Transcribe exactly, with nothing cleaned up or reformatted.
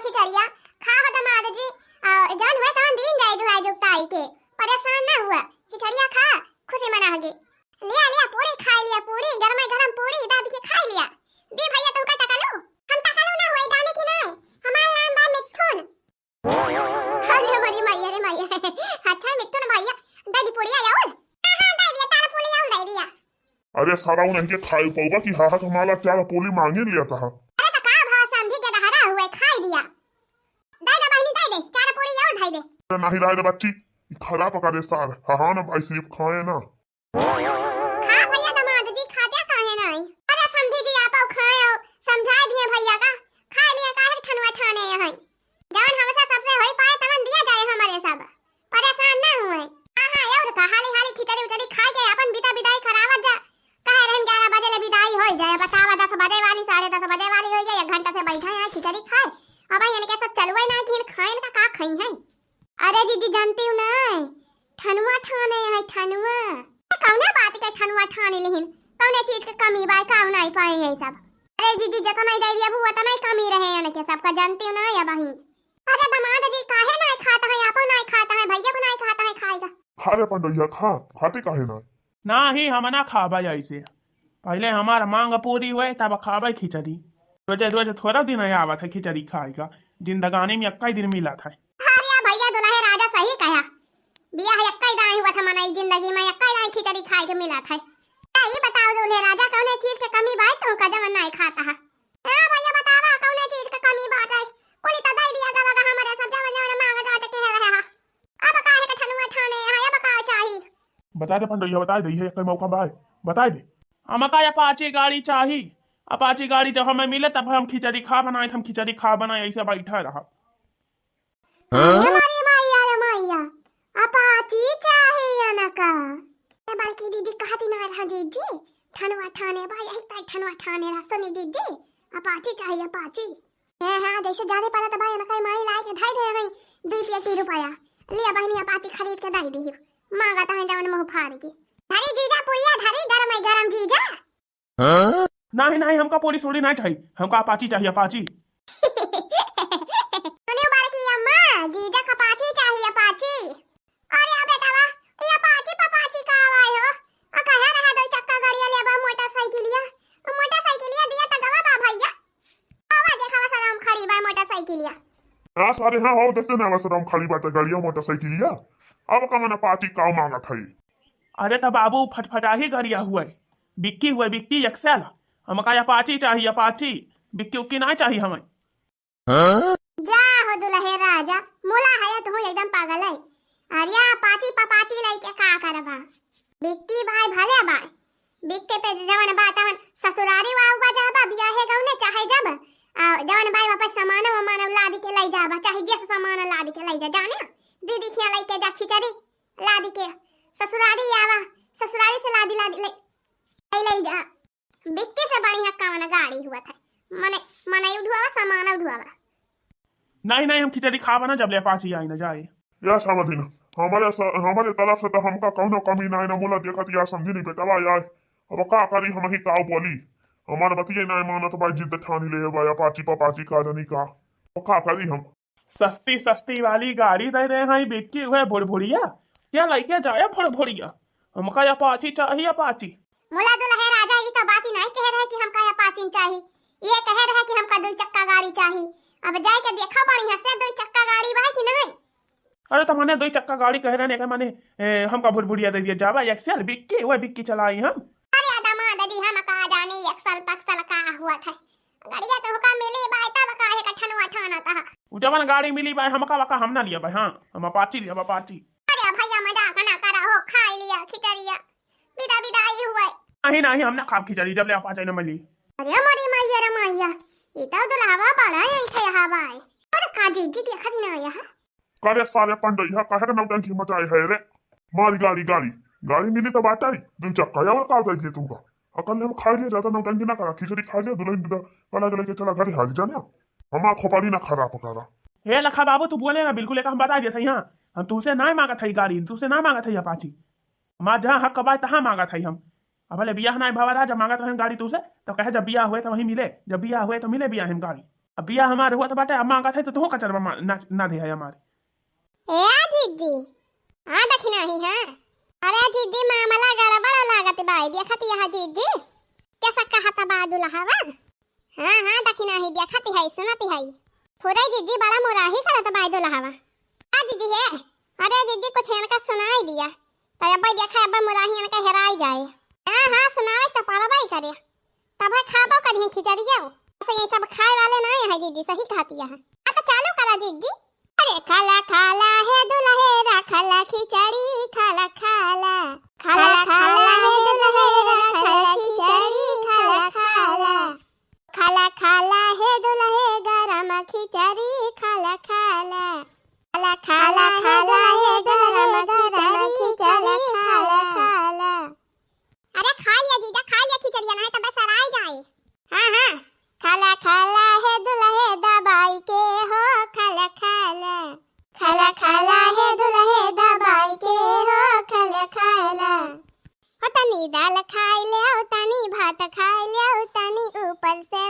खिचड़िया खा हो दमाद जी, आ, जवन हुए तवन दिन जाए जुहाए जुगताई के, परेशान ना हुआ, खिचड़िया खा, खुशी मना हगे। लिया लिया पूरी खाई लिया, पूरी गरम गरम पूरी दाब के खाई लिया। दी भैया तुमका टकलू, हम टकलू ना हुए जाने की ना, हमार नाम बा मिथुन। अरे हमारी माई, अरे माई, अच्छा मिथुन भैया, दे दी पूरी और। हाँ हाँ दे दिया, तारा पूरी और दे दिया। अरे सारा उन्हीं के खाए पौबा कि हाहा कमाला चार पूरी मांगे लिया था। अरे तो का भा समधी के डहरा हुए खाई दिया। दे दे बहनी, दे दे, चार पूरी और दे दे। अरे नहीं रहे दे बच्ची, ई खराब करे सार, हाहा ना भाई सिर्फ खाए ना। खा भैया दमाद जी, खाते काहे नहीं? अरे समधी जी आप खाए हो, समझाए दिए भैया का, खाए लिए काहे ठनुआ ठाने यहाँ। जवन हमसे सबसे होई पाए तवन दिया जाए हमारे सब, परेशान ना हुए। हाँ हाँ और का, हाली हाली खिचड़ी उचड़ी खाए के अपन बिदा बिदाई करावत जा। कहे रहन ग्यारह बजे ले बिदाई होई जाए, बतावा दस बजे वाली, साढ़े दस बजे वाली होई जाए, एक घंटा से बैठा है खिचड़ी खाए। अब इनके सब चलुए ना कि खाए का, का खाई है। अरे जीजी जानती हूँ ना, ठनुआ ठाने है ठनुआ। कौने बात के ठनुआ ठाने लिहिन? कौने चीज के कमी बा, का नहीं पाए है सब? अरे जीजी जतना ही देवी अबू उतना ही कमी रहे इनके सबका, जानती हूँ ना या बही। अरे दमाद जी काहे नहीं खाता है, आपो नहीं खाता है, भैया को नहीं खाता है खाएगा। खा रे पंडोइया खा, खाते काहे ना? नाही हम ना खाबे ऐसे, पहले हमार मांग पूरी हुए तब खाबे खिचड़ी। रोजे रोज थोड़ा दिन आवत है खिचड़ी खाएगा, जिंदगानी में एक्का ही दिन मिलत है। अरे भैया दुल्हे राजा सही कहा, बियाह एक्का ही दाई हुआ था मनई जिंदगी में, एक्का ही दाई खिचड़ी खाए के मिलत है। तो ये बताओ दुल्हे राजा कौने चीज के कमी बाय तुमका जवन नहीं खाता है? हाँ भैया बतावा कौने चीज के कमी बाटे? कुली तो दे दिया गवा गा हमारे सब जवन जवन मांग जाए के कह रहे हैं। अब काहे के ठनुआ ठाने हैं, अब का चाही? बता दे पंडोइया, बता दे, ये एक मौका बाय, बता दे। हमका अपाची गाड़ी चाही, अपाची गाड़ी जब हमें मिले तब हम खिचड़ी खा बनाए, हम खिचड़ी खा बनाए, ऐसे बैठा रहा। अरे मारी माइया रे माइया, अपाची चाही अनका। ए बड़की दीदी कहती ना रहा जीजी, ठनुआ ठाने बा, यही ताई ठनुआ ठाने रहा, सुनी जीजी, अपाची चाही अपाची। ए हाँ, जैसे जाने पड़ा तो भाई अनका माई लाई के धाई दे हई दुई पेटी रुपया। लिया बहनी अपाची खरीद के दाई दी। मांगा तो है जवन मुंह फाड़ के। धरी जीजा पुड़िया धरी गरम है गरम जीजा। हाँ? नहीं नहीं, हमका पूरी सूरी नहीं चाहिए, हमका अपाची चाहिए अपाची। सुनियो बड़की अम्मा, जीजा का अपाची चाहिए अपाची। अरे आ बेटावा, ये अपाची पपाची का आवाज हो? आ कहे रहा दो चक्का गाड़िया लेबा मोटरसाइकिलिया, मोटरसाइकिलिया दिया त गवा बा भैया। आवा देखावा सराम खड़ी बा मोटरसाइकिलिया। हाँ सारे हाँ हो देखते ना सराम खड़ी बाटे गाड़िया मोटरसाइकिलिया। अब का मना पार्टी का मांगत है? अरे त बाबू फटफटाही गाड़िया हुए, बिक्की हुए बिक्की एक्सेल। हमका अपाची चाहिए अपाची, बिक्की उक्की ना चाहिए हमें। हाँ? जा हो दुल्हे राजा, मुला है तू एकदम पागल है। अरे अपाची पपाची लइके का करबा? बिक्की भाई भले बाय, बिक्की पे जवन बा तवन ससुरारी वा उबा जाबा बियाहे गौने चाहे जब, आ जवन बाय वापस सामान वमान लाद के लई जाबा, चाहे जस सामान लाद के लई जा, जाने दीदी खिया लइके जा खिचड़ी लाद के ससुरारी आवा, ससुरारी से लादी लादी लई, लई, लई जा। बिक्की से बढ़िया कवन गाड़ी हुआ था, मने मनई उठुआवा सामान उठुआवा। नहीं नहीं, हम खिचड़ी खावा ना जब ले अपाची आई ना जाए। या समझी ना, हमारे स-, हमारे तरफ से तो हमका कौनो कमी नहीं ना, मुला देखत या समझी नहीं बेटवा यार। अब का करी हम ही काव बोली, हमार बतिये नहीं मानत बा, जिद ठानी ले बा अपाची पपाची का जानी का, अब का करी हम। सस्ती सस्ती वाली गाड़ी दे दे हैं बिक्की हुए भुड़भुड़िया, क्या लइके जाए भुड़भुड़िया? हमका अपाची चाहिए अपाची। मुला दुल्हे राजा ई तो बात ही नहीं कह रहे कि हमका अपाची चाही, ये कह रहे कि हमका दुई चक्का गाड़ी चाही। अब जाए के देखा बढ़िया से दुई चक्का गाड़ी बा कि नहीं। अरे तो मने दुई चक्का गाड़ी कह रहे हैं, माने ए, हमका भुड़भुड़िया दे दिया जाबा, एक्सेल बिक्की, वह बिक्की चलाई हम। अरे दमाद जी हम का जानी एक्सेल पक्सेल का हुआ था, गाड़िया तो का मिली बाय तब काहे का ठनुआ ठाना था। उ जवन गाड़ी मिली बाय हमका वका हम ना लिया बाय, हाँ हम अपाची लिया अपाची। अरे भैया मजाक ना करा हो, खाई लिया खिचड़िया, बिदा बिदाई हुए। नहीं नहीं, हम ना खाब खिचड़ी जब ले अपाची न मिली। अरे हमारी माइया रे माइया, ये तो दुल्हावा बड़ा यही थे हवाए। अरे का जीजी देखा दिन आया है। करे सारे पंडैया काहे के नौटंकी मचाए है रे? मारी गाड़ी गाड़ी, गाड़ी मिली तो बाटा ही दुई चक्का या और का दे दिए तू का। अकल हम खाई लिया, ज्यादा नौटंकी ना करा, खिचड़ी खा लिया, दुल्हन बिदा कला के लेके चला घरे हाली जाने। हमार खोपड़ी ना खराब करा। हे लखा बाबू तू बोले ना बिल्कुल, एक हम बता देते हैं, हम तुझसे ना मांगत है गाड़ी, तुझसे ना मांगत है अपाची। हमार जहाँ हक बाय तहाँ मांगत है हम। अब ले बियाह ना भवा रहा, जब मांगत रहन गाड़ी तुझसे, तो कहे जब बियाह हुए तो वहीं मिले, जब बियाह हुए तो मिले बियाह हम गाड़ी। अब बियाह हमार हुआ तो बाटे, अब मांगत है तो तोहो कचरवा मा-, ना, ना दे है हमार। ए आ जिज्जी, आ दखिनाही, हाँ। अरे जिज्जी, मामला गड़बड़ लागत बाई, देखत यहाँ जिज्जी, कैसा कहत बा दुल्हवा? हाँ, हाँ, दखिनाही, देखत है, सुनत है। फुरई जिज्जी बड़ा मुराही करत बाई दुल्हवा। आ जिज्जी हे, अरे जिज्जी, कुछ इनका सुनाई दिया, तो अब देखा, अब मुराही इनका हेराई जाए। हाँ, हाँ, सुनावे तो पड़बई करे, तब है खाबो करिए खिचड़िया। बस ये सब खाए वाले नहीं है जिज्जी, सही कहती है। हाँ, तो चालू करा जिज्जी। अरे खाला खाला हे दुल्हे रा, खाला खिचड़ी खाला खाला। खाला खाला हे दुल्हे रा, खाला खिचड़ी खाला खाला। खाला खाला हे दुल्हे गरम खिचड़ी खाला खाला। खाला खाला हे दुल्हे गरम खिचड़ी खाला खाला। अरे खा लिया जीजा, खा लिया खिचड़िया, नहीं तो बस सराय जाए। हाँ, हाँ। खाला खाला हे दुल्हे दबाई के हो खाला खाला। खाला खाला हे दुल्हे दबाई के हो खाला खाला। हो तनी दाल खाई ले, तनी भात खाई ले, तनी ऊपर से